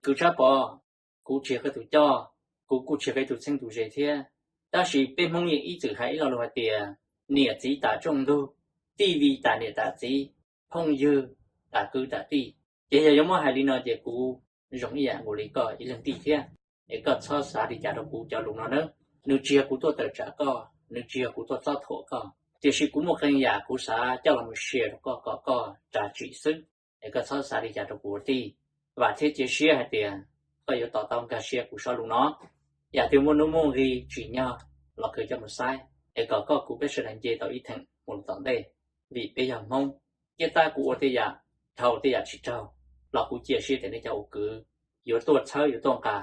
Kws Tshab Pov, kuv tsis yog koj tus coj, kuv kuj tsis yog koj ib tug txheeb tus ze thiab. Tab sis peb Hmoob yeej ib txwm hais ib lo lus hais tias niam txiv tas rooj ntug, tij vij tas niam tas txiv, phooj ywg tas kwv tas tij. Ces yog yuav muab hais li no ces kuv zoo ib yam nkaus li koj ib leeg tij thiab. Es koj txhob xav li cas rau kuv cov lus no nawb. Nws tsis yog kuv tuaj tawm tsam koj, nws tsis yog kuv tuaj txob thuam koj, tiam sis kuv muaj qee yam kuv xav coj los mus share rau koj kom koj ras tsim xwb. Es koj txhob xav li cas rau kuv ua tij. Vam thiab cia siab hais tias koj yuav to taub nkag siab kuv zaj lus no. Yam twg muaj nuj muaj nqi tsim nyog los khaws coj mus saib, es kom koj kuv peb sawv daws nce tau ib theem mus tom ntej, vim peb yog Hmoob. Cia tab kuv ua tej yam dhau tej yam tsis raug, los kuv cia siab tias nej cov ua kwv yuav tuaj txhawb yuav tuaj nqa,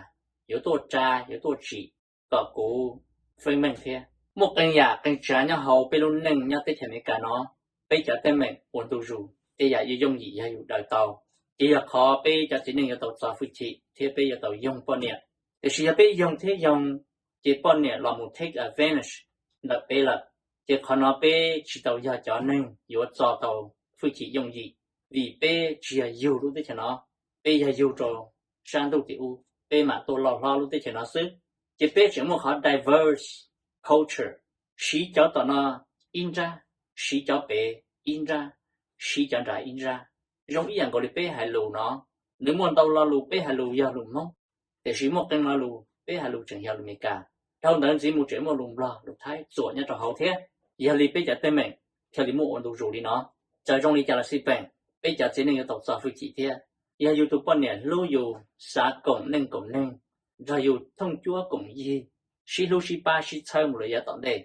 yuav tuaj ras yuav tuaj tsim, kom kuv feeb meej thiab. Muaj qee yam qee tsav nyob hauv peb lub neej nyob teb chaws Amelikas no, peb cov teeb meem ua ntu zus tej yam yuav yooj yim yog yus daws tau. Ces yog qhov peb cov txiv neej yuav tau txo hwj chim thiab peb yuav tau yoog poj niam. Tiam sis yog peb yoog thiab yoog, ces poj niam los mus take advantage ntawm peb lawm, ces qhov no peb tsis tau yog cov neeg yuav txo tau hwj chim yooj yim, vim peb tsis yog yug lub teb chaws no, peb yog yug rau sab ntuj tim ub, peb mam tuaj loj hlob lub teb chaws no xwb. Ces peb tseem muaj qhov diverse culture, siv cov tom no ib nrab, siv cov pem ib nrab, siv cov nrad ib nrab. Zoo ib yam nkaus li peb hais lus no, nws muaj ntau lo lus peb hais lus yog lus Hmoob, tiam sis muaj qee lo lus peb hais lus tseem yog lus Amelikas. Dhau ntawd ntxiv mus tseem muaj lus Nplog lus Thaib txuam nyob rau hauv thiab. Yog li peb cov teeb meem thiaj li muaj ua ntu zus li no. Txawm zoo li cas los xij peem, peb cov txiv neej yuav tau txo hwj chim thiab. Yog yus tus poj niam hlub yus, xav koom neej koom neeg, nrog yus thooj cuab koom yig, sib hlub sib pab sib txhawb mus lawm yav tom ntej,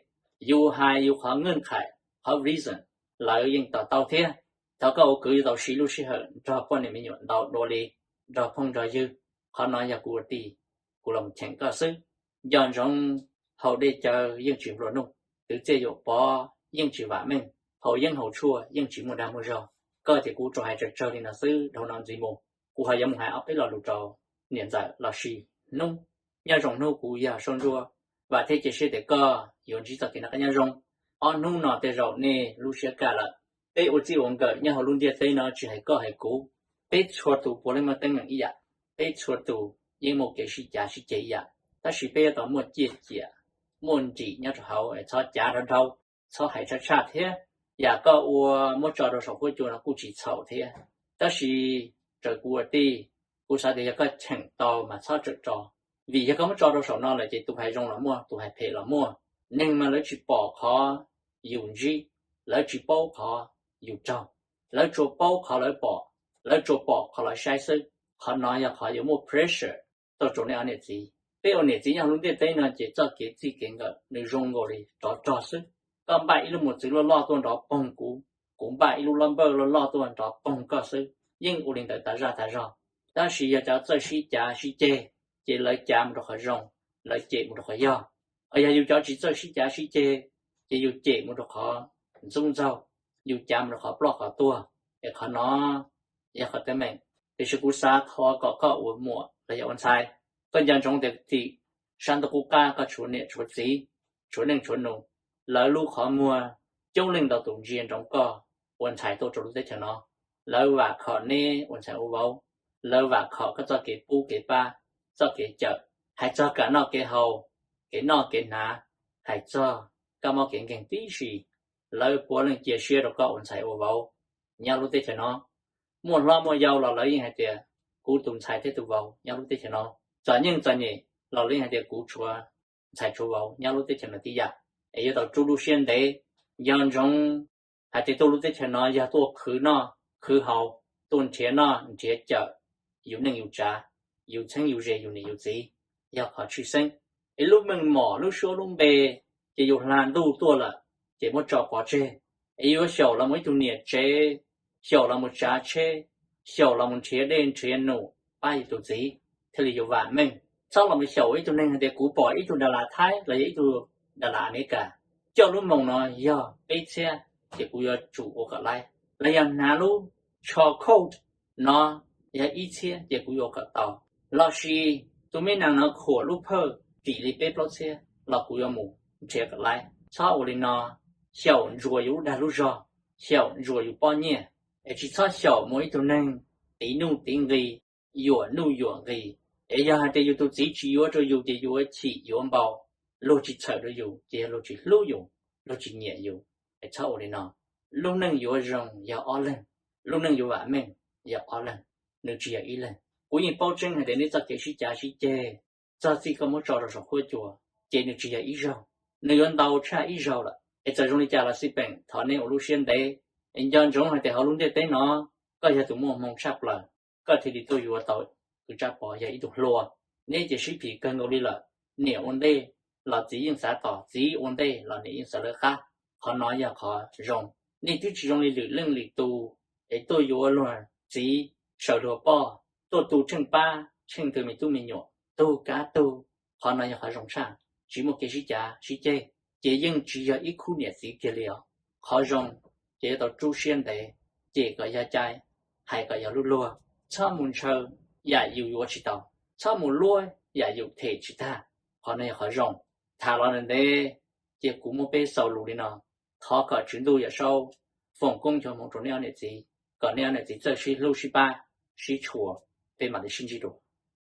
yus hais yus qhov nqaj qhais, qhov reason, lawv yeej to taub thiab. Thov koj ua kwv yuav tau siv lub sij hawm nrog poj niam me nyuam ntau dua li nrog phooj nrog ywg. Qhov no yog kuv ua tij, kuv los cheem koj xwb. Nco ntsoov, haus dej cawv yeej tsis nplua nuj, twv txiaj yuam pov yeej tsis vam meej, haus yeeb haus tshuaj yeej tsis muaj dag muaj zog. Koj tias kuv tsuas hais tsawg tsawg li no xwb, dhau no ntxiv mus kuv ho yuav mus hais ob peb lo lus rau niam ntxawm los sis hnub. Nyob zoo hnub kuv yog Saub Ntsuab, vam thiab cia siab tias koj yuav ntsib txoj kev noj qab nyob zoo. Ob hnub no tej zaum nej lub siab kaj lawm. Peb ua txij ua nkawm nyob hauv lub ntiaj teb no tsis hais koj hais kuv, peb txhua tus puav leej muaj teeb meem ib yam, peb txhua tus yeej muaj kev sib cav sib ceg ib yam, tab sis peb yuav tau muaj ciaj ciam, muaj nrim nyob rau hauv, txhob cav dhau dhau, txhob hais tshaj tshaj thiab. Yam koj ua muab tso rau saum huab cua no kuj tsis txhaum thiab, tab sis raws kuv ua tij, kuv xav tias yog koj cheem tau mas txhob tsawm tso, vim yog koj muab tso rau saum no lawm ces tus hais zoo los muaj, tus hais phem los muaj. Neeg mas lawv tsis pom qhov yus ntsib, lawv tsis paub qhov yus raug, lawv tsuas paub qhov lawv pom, lawv tsuas pom qhov lawv saib xwb. Qhov no yog qhov yuav muaj pressure tuaj rau nej ob niam txiv. Peb ua niam txiv nyob lub ntiaj teb no ces txoj kev txij kev nkawm nws zoo nkaus li tsov rog xwb. Koj npaj ib lub mos txwv loj loj tuaj nrov poog kuv, kuv npaj ib lub lab npawj loj loj tuaj nrov poog koj xwb, yeej ua li ntawd tas zaj tas zog. Tab sis yog cov txawj sib cav sib ceg, ces lawv cav mus rau qhov zoo, lawv cem mus rau qhov yog. Ho yog yus cov tsis txawj sib cav sib ceg, ces yus cem mus rau qhov ntxub ntxaug, yus cav mus rau qhov ploj qhov tuag. Es qhov no yog qhov teeb meem, tiam sis kuv xav thov kom koj ua muam los yog ua ntxhais, koj nco ntsoov tias tim sab ntuj qub qab koj tshuav niam tshuav txiv, tshuav neej tshuav nus, lawv lub qhov muag coob leej ntau tus ntsia ntsoov koj ua ntxhais tuaj rau lub teb chaws no. Lawv vam khom neb ua ntxhais ua vauv, lawv vam khom koj txoj kev pub kev pab, txoj kev cawm, hais txog kev noj kev haus, kev noj kev hnav, hais txog kab mob kev nkeeg tib si, lawv puav leej cia siab rau koj ua ntxhais ua vauv nyob lub teb chaws no. Muaj hlob muaj yau los lawv yeej hais tias kuv tus ntxhais thiab tus vauv nyob lub teb chaws no. Txom nyem txom nyem los lawv yeej hais tias kuv tshuav ntxhais tshuav vauv nyob lub teb chaws no tib yam. Es yuav tau rub lub siab ntev, nco ntsoov hais tias tuaj lub teb chaws no yog tuaj khwv noj khwv haus, tuaj nrhiav noj nrhiav cawm yus neej yus tsav, yus txheeb yus ze yus niam yus txiv, yog qhov tshwj xeeb. Es lub meej mom lub suab lub npe ces yus hla ntuj tuaj lawm, ces muab tso pov tseg. Es yuav xyaum los mus ib tug niam tsev, xyaum los mus tsav tsheb, xyaum los mus nrhiav dej nrhiav num pab yus tus txiv thiaj li yuav vam meej. Txhob los mus xyaum ib tug neeg hais tias kuv pom ib tug das las Thaib los yog ib tug das las Amelikas coj lub moos no yog peb txhiab, ces kuv yuav tsum ua kom laib. Los yog hnav lub tsho coat no yog ib txhiab ces kuv yuav ua kom tau. Los sis tus me nas no khuam lub phawj tim li peb plaub txhiab los kuv yuav mus nrhiav kom laib. Txhob ua li no, xyaum ntsuas yus lub dag lub zog, xyaum ntsuas yus pob nyiaj, es tsis txhob xyaum mus ib tug neeg tiv nuj tiv nqi, yuam nuj yuam nqis. Es yog hais tias yus tus txiv tsis yuav rau yus ces yus yuav chim yuav npau, luag tsis txhawm rau yus ces yog luag tsis hlub yus, luag tsis nyiam yus. Es txhob ua li no. Lub neej yuav zoo yog ob leeg, lub neej yuav vam meej yog ob leeg, nws tsis yog ib leeg. Kuv yeej paub tseeb hais tias nej txoj kev sib cav sib ceg, txog txij koj muab tso rau saum huab cua, ces nws tsis yog ib zaug, nws yuav ntau tshaj ib zaug lawm. Es txawm zoo li cas los xij peem thov nej ua lub siab ntev. Es nco ntsoov hais tias hauv lub ntiaj teb no, koj yog tus muaj hmoo tshaj plaws, koj thiaj li tuaj yuav tau kwv Tsab Pov yog ib tug hluas. Nej ces sib phim kawg nkaus li lawm, niam ua ntej los txiv yeej xav tos, txiv ua ntej los niam yeej xav lawv qab. Qhov no yog qhov zoo. Nej twb tsis zoo li lwm leej lwm tus, es tuaj yuav luag txiv, saws luag poj, tuaj tu tsheej pab tsheej twg me tub me nyuam, tug kav tug. Qhov no yog qhov zoo tshaj, tsis muaj kev sib cav sib ceg, ces yeej tsis yog ib khub niam txiv kiag li os. Qhov zoo ces yuav tau rub siab ntev, cem kom yog cai, hais kom yog luag luag, txhob mus ntshaw yam yus yuav tsis tau, txhob mus luab yam yus them tsis tag. Qhov no yog qhov zoo. Tham los ntev ntev, ces kuv muab peb xaus lus li no. Thov kom Tswv Ntuj Yawm Saub foom koob ncho hmoov rau nej ob niam txiv, kom nej ob niam txiv txawj sib hlub sib pab, sib tshua, peb mam li sib ntsib dua.